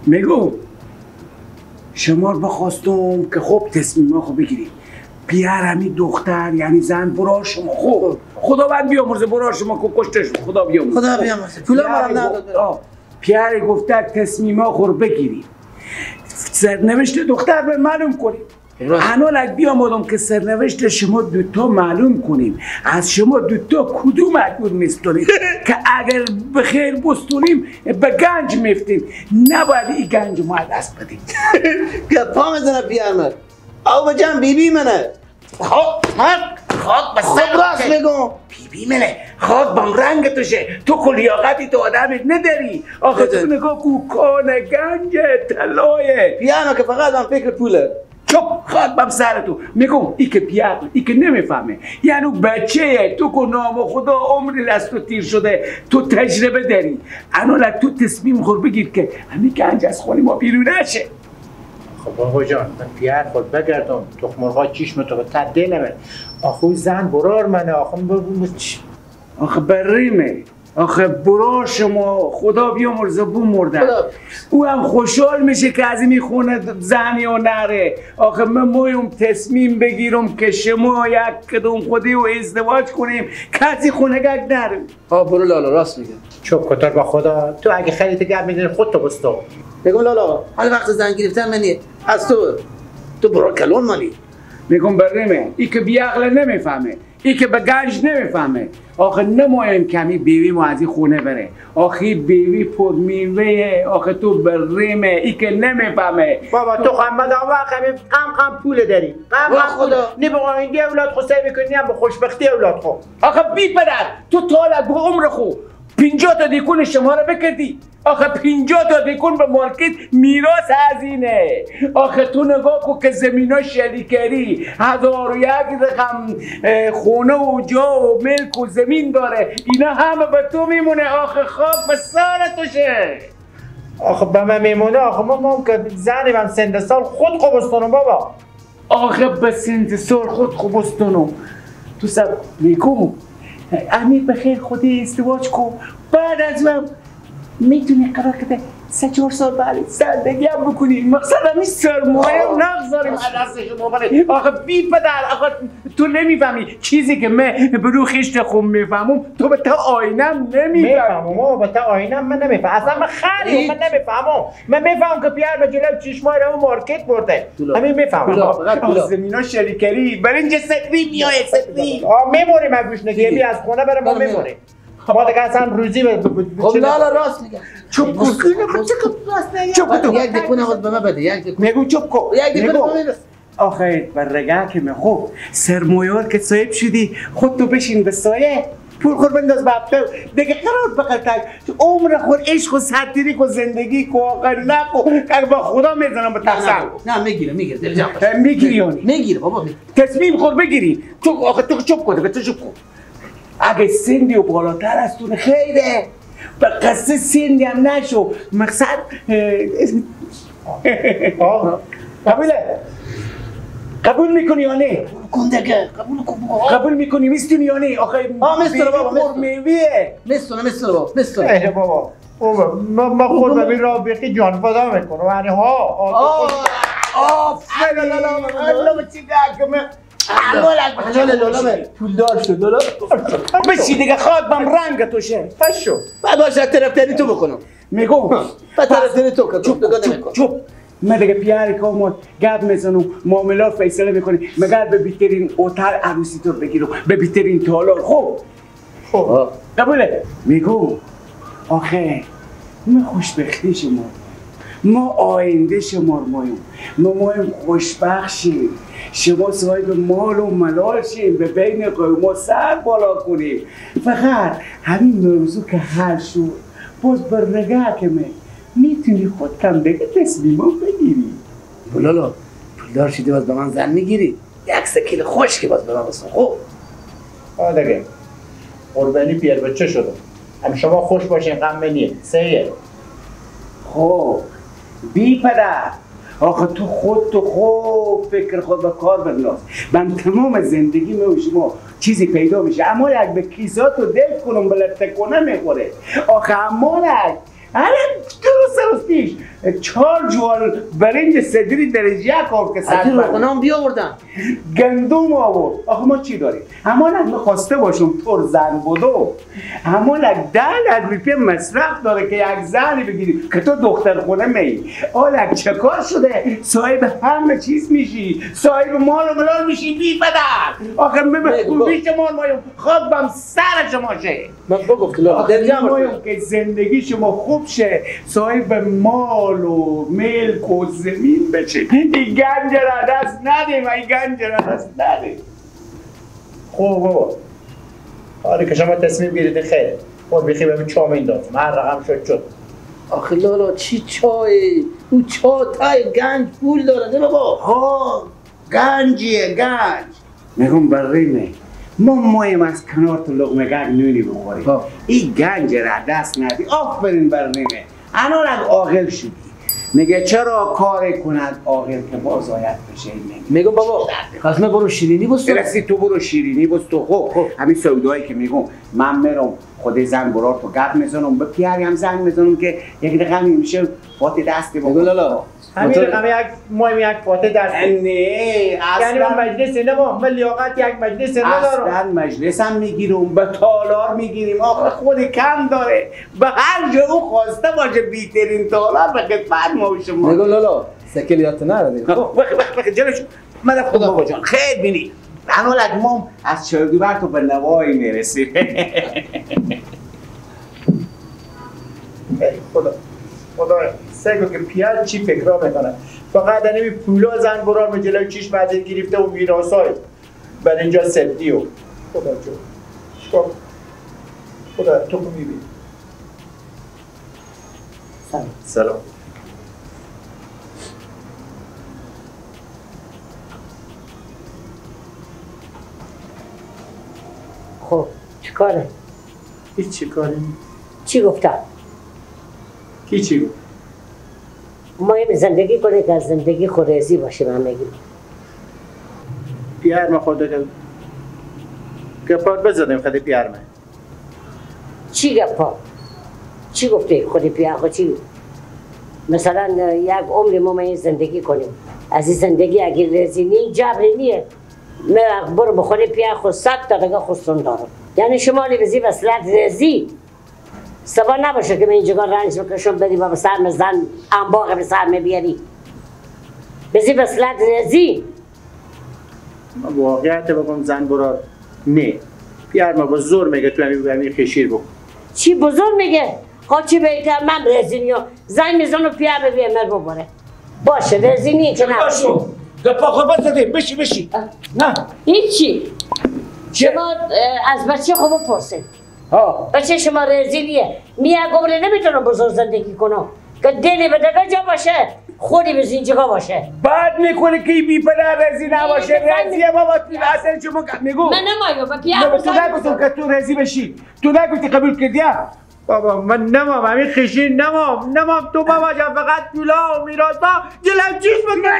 میگو شما رو بخواستم که خوب تصمیم خو بگیریم. پیر همی دختر یعنی زن برا شما خوب خداوند بیامرزه برا شما که کشته شد. خدا بیامرزه. خدا بیامرزه. پولا ما رو نداد. پیر گفته تصمیم خو بگیریم. سرنوشت دختر به معلوم کنیم. هنوز بیامدم که سرنوشت شما دوتا معلوم کنیم. از شما دوتا کدوم اکبر میستونیم که اگر به خیر بستونیم به گنج میفتیم. نباید این گنج ما دست بدیم. گپا میزنه پیرمرد. او بجام بیبی منه. خاک خاک بس راست میگم. بیبی منه خاک بم رنگ توشه. تو کلیاقتی تو آدمت نداری. آخه تو نگاه کو کان گنج طلایه. پیرمرد که فقط هم فکر پوله. چپ خاک بم سر تو. میگم ای که بیعقل ای که نمیفهمه یعنی بچه تو که نام خدا عمری از تو تیر شده تو تجربه داری. الان تو تصمیم خور بگیر که همین گنج از خونه ما بیرون نشه. خب بابا جان من پیر خود بگردم تخم مرغا چشم تو تبدیل نمه. آخه زن برار منه. آخه آخه بریمه. آخه برا شما خدا بیامرزه بو مردن. او هم خوشحال میشه که از این خونه زنی و نره. آخه من مویم تصمیم بگیرم که شما یک کدوم خودی و ازدواج کنیم کسی خونه گگ نره. آه برو لالا راست میگه. چوب کتار با خدا تو اگه خیلی گپ میدونی خود تو بستو. بگم لالا حال وقت زن گرفتن منی از تو برو کلون مالی. میگم بریمه ای که بیعقل نمیفهمه ای که به گنج نمیفهمه. آخه نمایم کمی بیوی ما از این خونه بره. آخه بیوی پر میوه. آخه تو بریمه ای که نمیفهمه. بابا تو خمد آقا غم غم پول داری. غم خدا نه به آینده اولاد خو سعی میکنی هم به خوشبختی اولاد خو. آخه بی پدر تو تا به عمر خو 50 تا دیکون شما رو بکردی. آخه 50 تا دیکون به مارکت میراث هزینه. آخه تو نگاه کو که زمینا شریکری 1001 رقم خونه و جا و ملک و زمین داره. اینا همه به تو میمونه. آخه خاک به سر توشه. آخه به من میمونه. آخه ما که زنی من سند سال خود خوبستونم بابا. آخه به سند سال خود خوبستونم. تو سب میگم امیر بخیر خودی ازدواج کن. بعد از من میتونی قرار کده 3-4 سال بعد زندگی هم بکنی. مقصد همین سرمایه هم نگذاریم از دست شما بره. آخه بی پدر آخه تو نمیفهمی چیزی که من برو خشت خون میفهمم تو به تا آینم نمیفهمی. میفهمم به تا آینم من نمیفهم. اصلا من خری من نمیفهمم. من میفهمم که پیر به جلو چشمای رو مارکت برده. همین میفهمم. زمینا شریکری برنج سقری میای سقری. آ میمونیم از گوش نگیری از خونه برم ما میمونیم. ما دیگه اصلا روزی به خب لالا راست میگه. چوب کو چوب تو یک دکونه خود به من بده. یک دکونه میگم چوب کو یک دکونه به من بده. آخه برگه که میخوب سرمایه‌وار که صاحب شدی خود تو بشین به سایه پول خور بنداز به هفته دیگه قرار بقل عمر خود عشق و سرتیری کو زندگی کو آخه نکو که با خدا میزنم به تقسم. نه میگیره میگیره دل جان میگیری یعنی میگیره بابا. تصمیم خود بگیری تو. آخه تو چوب کو دیگه تو چوب کو. اگه سندی و بالاتر از تون خیره به قصه سندی هم نشو مقصد. قبوله قبول میکنی یا نه؟ کن دیگه قبول کن. قبول میکنی میستونی یا نه؟ آخه میستونه بابا میوه میستونه میستونه بابا میستونه. بابا ما خود به راه بخی جان فدا میکنم. یعنی ها آفرین الله چی که حلال لالا پولدار شد لالا. بشی دیگه خاک بم رنگ توشه. پشو بعد باشه طرفداری تو بکنم. میگم بعد طرفداری تو کنم. چوب چوب من دیگه پیاری که آمد گپ میزنم معاملات فیصله میکنی. مگر به بیترین هتل عروسی تو بگیرم به بیترین تالار. خب خب قبوله. میگم آخه ما خوشبختی شما ما آینده شما مایم. ما مایم خوشبخت شیم. شما صاحب مال و ملال شیم. به بین قوما سر بالا کنیم. فقط همین موضوع که حل شد باز برنگه که من میتونی خودتم دیگه تصمیمو بگیری. لالا پولدار شدی باز به من زن میگیری. یک سکیل خوش که باز به من بسن. خب آه دیگه قربانی پیر بچه شدم. هم شما خوش باشین غم منیه سیه. خب بی پدر آخه تو خود تو خوب فکر خود به کار بنداز. من تمام زندگی می و شما چیزی پیدا میشه اما یک به کیساتو دل کنم بلد تکونه میخوره. آخه اما یک الان درست سه روز پیش 4 جوال برنج صدری درجه 1 آورد که از روغنام بیاوردم، گندم آورد. آخه ما چی داریم؟ همان اگه خواسته باشم تو زن بودو، همان 10 لک روپیه مصرف داره که یک زنی بگیری که تو دختر خونه می. آلک چه کار شده؟ صاحب همه چیز میشی، صاحب مال و ملال میشی بی پدر. آخه من بیش مال مایم خاک بم سر شما شه. من بگو مایم که زندگی شما خوب شه، صاحب مال و ملک و زمین بشه. این گنج را دست ندیم، این گنج را دست ندیم. خوب بابا، حالا که شما تصمیم گیرید خیره. خود بیخی به چا میندازم، هر رقم شد شد. آخه لالا چی چای؟ او چا تای گنج پول داره نه بابا. ها گنجیه گنج. میگم بریمه ما مایم از کنار تو لقمه گگ نونی بخوریم. این گنج را دست ندی. آفرین بریمه، انارک عاقل شدی. میگه چرا کار کند عاقل که باز آید بشه. میگم بابا پس من برو شیرینی بستم. رسی تو برو شیرینی بستو. خب همین سودایی که میگم من میرم خود زن برار تو گپ میزنم، به پیاری هم زنگ میزنم که یک رقمی میشه فاته دستی بابا. میگم لالا همین رقم یک مایم یک فاته دست. نه اصلا یعنی من مجلس نه، من لیاقت یک مجلس ندارم. اصلا مجلس هم میگیرم، به تالار میگیریم. آخه خود کم داره، به هر جا او خواسته باشه بیترین تالار به خدمت ما و شما. میگم لالا سکل یادت نره. خب بخ بخ جلوش من خود بابا جان خیر بینی. انولک مام از چهل تو به نوایی میرسیم. خدا خدا سگو که پیال چی فکرا میکنه، فقط نمی پولا زن برار به جلوی چیش مزید گرفته و میراثای بر اینجا سدی و خدا جو چیکار. خدا تو میبینی. سلام سلام. خب چیکاره؟ هیچ چیکاره. چی گفتم؟ کی چی گفت؟ ما این زندگی کنه که از زندگی خود باشه. من میگیم پیار ما خدا که گپات بزدیم خود پیار ما. چی گپا؟ چی گفتی خود پیار خود چی؟ مثلا یک عمر ما این زندگی کنیم، از این زندگی اگه رضی نی جبری نیه. من برو به خود پیار خود 100 تا دیگه خودتون دارم. یعنی شما بزی وصلت رضی سبا نباشه که من اینجا رنج بکشم بدی و به سرم زن انباغ به سرم بیاری. بزی وصلت رضی. واقعیت بگم زن برار نه پیار ما با زور میگه تو همین خشیر بکن. چی بزرگ میگه؟ خب چی بهتر من رضی نیم. زن میزنو پیار به مر ببره. باشه رضی نی که نباشه. گپا خود بزدیم بشی بشی. نه هیچی. شما از بچه خوب بپرسید. بچه شما رضی نیه. میگه عمره نمیتونم بزرگ زندگی کنم که دلی به دگه جا باشه خودی به اینجا باشه. بعد میکنه که بی پدر رضی نباشه. رضیه بابا تو اصلا شما میگو من نمایم به تو نگفتم که تو رضی بشی، تو نگفتی قبول کردی بابا. من نمام همین خشین نمام نمام تو بابا جان فقط پولا و میراثا جلم چیش بکنم.